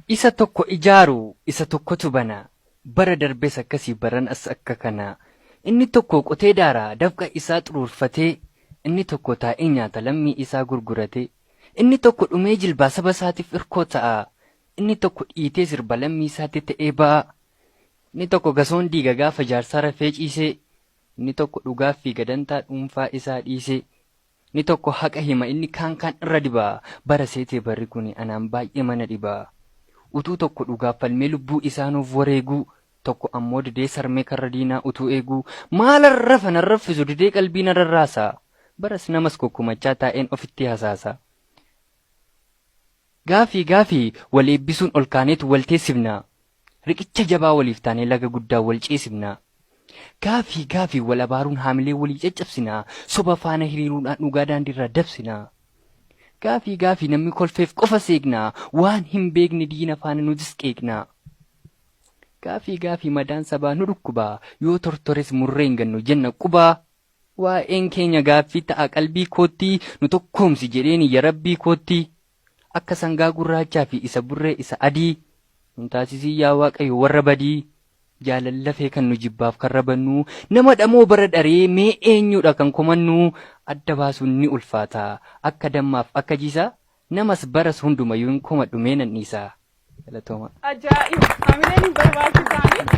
Isa tokko ijaaru isa tokkotu bana. Bara darbes akkasii baran as akka kana. Inni tokko qotee daaraa dafqa isaa xuruurfatee, inni tokko taa'ee nyaata lammii isaa gurguratee, inni tokko dhumee jilbaa saba isaatiif irkoo ta'a, inni tokko dhiitee sirba lammii isaatti ta'ee ba'a. Inni tokko gasoon diiga gaafa jaarsaa rafee ciisee, inni tokko dhugaaf fiiga dantaa dhuunfaa isaa dhiisee, inni tokko haqa hima inni kaan kaan irra diba. Bara seetee barri kuni anaan baay'ee mana dhiba. Utuu tokko dhugaaf falmee lubbuu isaa nuuf wareeguu, tokko ammoo didee sarmee karra diinaa utuu eeguu, maalan rafa nan raffisu didee qalbii na rarraasa. Baras namas kokkomachaa taa'een ofitti hasaasa. Gaafii gaafii wal eebbisuun ol kaaneetu wal teessifna. Riqicha jabaa waliif taanee laga guddaa wal ceesifna. Gaafii gaafii wal abaaruun haamilee walii caccabsina. Soba faana hiriiruudhaan dhugaa daandiirraa dabsina. Gaafii gaafii namni kolfeef qofa seeqna. Waan hin beekne diina faana nutis qeeqna. Gaafii gaafii madaan sabaa nu dhukkuba. Yoo tortores murree hin gannu jenna qubaa. Waa'een keenya gaaffii ta'a qalbii kootti, nu tokkoomsi jedheen iyya Rabbii kootti. Akka sangaa gurraachaa fi isa burree isa adii, nun taasisiin yaa Waaqayyo warra badii. Jaalal lafee kan nu jibbaaf karra bannu, nama dhamoo bara dharee mee eenyudha kan komannu? Adda baasuun ni ulfaata akka dammaaf akka jiisaa, namas baras hundumayyuu hin komadhu mee nan dhiisa. Galatoomaa. Ajaa'iba! Hamileen hin barbaachisaani.